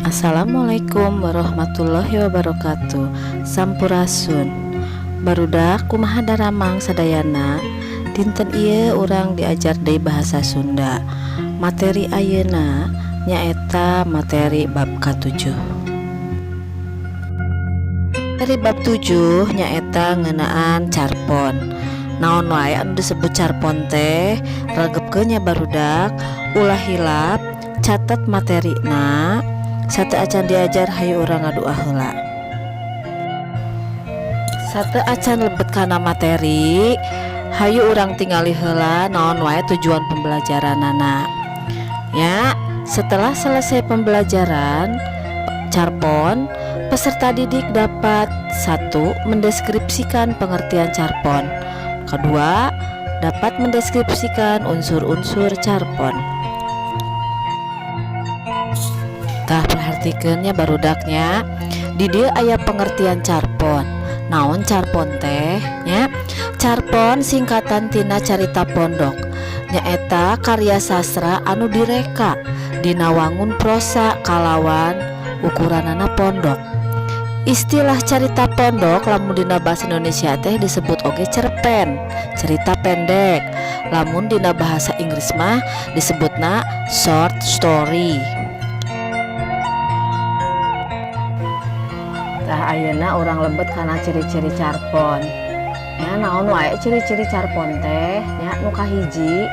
Assalamualaikum warahmatullahi wabarakatuh. Sampurasun. Barudak, kumaha daramang sadayana? Dinten ieu urang diajar deui bahasa Sunda. Materi ayeuna nyaeta materi bab ka-7. Materi bab 7 nyaeta ngeunaan carpon. Naon wae anu disebut carpon teh? Regepkeun nya, barudak, ulah hilap catet materina. Sateuacan diajar, hayu urang ngadua heula. Sateuacan lebet kana materi, hayu urang tingali heula naon wae tujuan pembelajaranana ya. Setelah selesai pembelajaran carpon, peserta didik dapat: satu, mendeskripsikan pengertian carpon. Kedua, dapat mendeskripsikan unsur-unsur carpon. Tah, perhatikan ya, barudak nya. Di dieu aya pengertian carpon. Naon carpon teh nya? Carpon singkatan tina carita pondok, nyaeta karya sastra anu direka dina wangun prosa kalawan ukuranana pondok. Istilah carita pondok lamun dina bahasa Indonesia teh disebut oge cerpen, cerita pendek. Lamun dina bahasa Inggris mah disebutna short story. Tah, ayeuna urang lebet kana ciri-ciri carpon ya. Naon wae ciri-ciri carpon teh nya? Nu kahiji,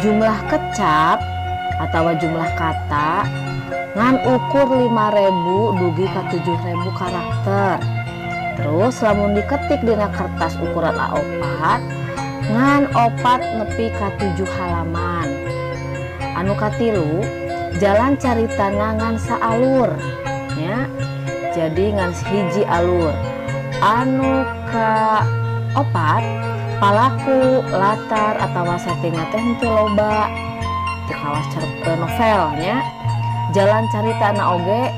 jumlah kecap atau jumlah kata ngan ukur 5000 dugi ka 7000 karakter. Terus lamun diketik dina kertas ukuran A4 ngan 4 nepi ka 7 halaman. Anu katilu, jalan caritana ngan saalur ya, jadi ngan hiji alur. Anu ka opat, palaku, latar atau setting teh henteu loba teu kawas novel nya. Jalan caritana oge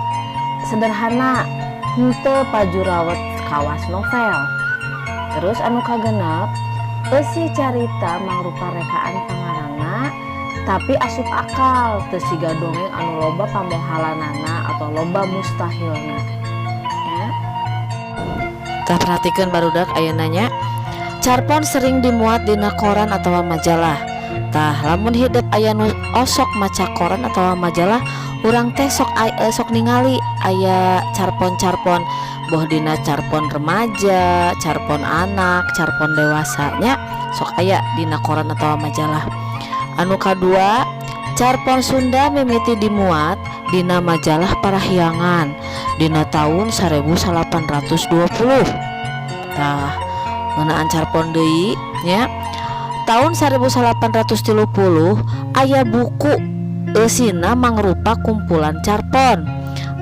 sederhana, henteu pajurawet kawas novel. Terus anu kagenep, eusi carita mangrupa rekaan pangarangna tapi asup akal, teu siga dongeng anu loba pamohalanana atau loba mustahilna ya. Tah, perhatikan, barudak, ayeuna nya. Carpon sering dimuat dina koran atau majalah. Tah, lamun hidep aya nu osok maca koran atau majalah, urang teh sok ningali aya carpon-carpon, boh dina carpon remaja, carpon anak, carpon dewasanya, sok aya dina koran atau majalah. Anu kadua, carpon Sunda mimiti dimuat dina majalah Parahyangan dina tahun 1820. Tah, ngeunaan carpon deui nya, tahun 1830 aya buku eusina mangrupa kumpulan carpon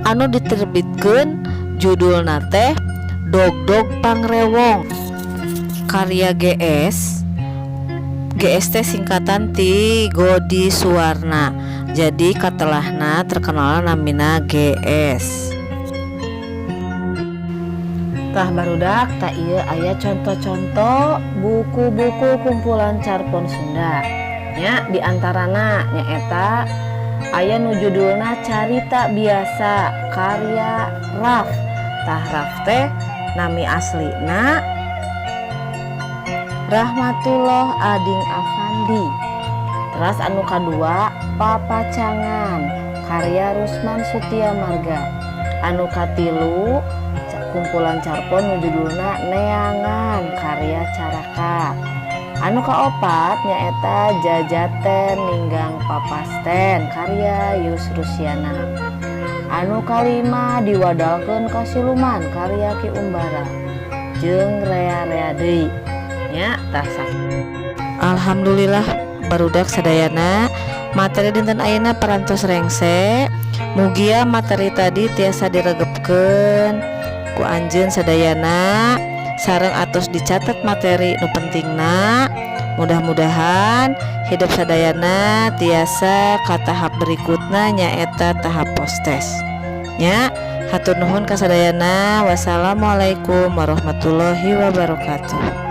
anu diterbitkeun, judulna teh Dogdog Pangrewong karya GS. GS teh singkatan ti Godi Suwarna, jadi katelahna terkenal namina GS. Tah, barudak, tah ieu aya contoh-contoh buku-buku kumpulan carpon Sunda nya. Di antarana nyaeta aya nu judulna Carita Biasa karya Raf. Tah, Raf teh nami aslina Rahmatullah Ading Afandi. Terus anu kadua, Papacangan karya Rusman Sutia Marga. Anu katilu, kumpulan carpon nu judulna Neangan karya Caraka. Anu kaopat nyaeta Jajaten Ninggang Papasten karya Yus Rusiana. Anu kalima, Diwadalkeun ka Siluman karya Ki Umbara, jeung rea-rea deui nya. Tah, alhamdulillah, barudak sadayana, materi dinten ayeuna parantos rengse. Mugia materi tadi tiasa diregepkeun ku anjeun sadayana sareng atos dicatat materi nu pentingna. Mudah-mudahan hidep sadayana tiasa ka tahap berikutna, nyaeta tahap postes nya. Hatur nuhun kasadayana. Wassalamualaikum warahmatullahi wabarakatuh.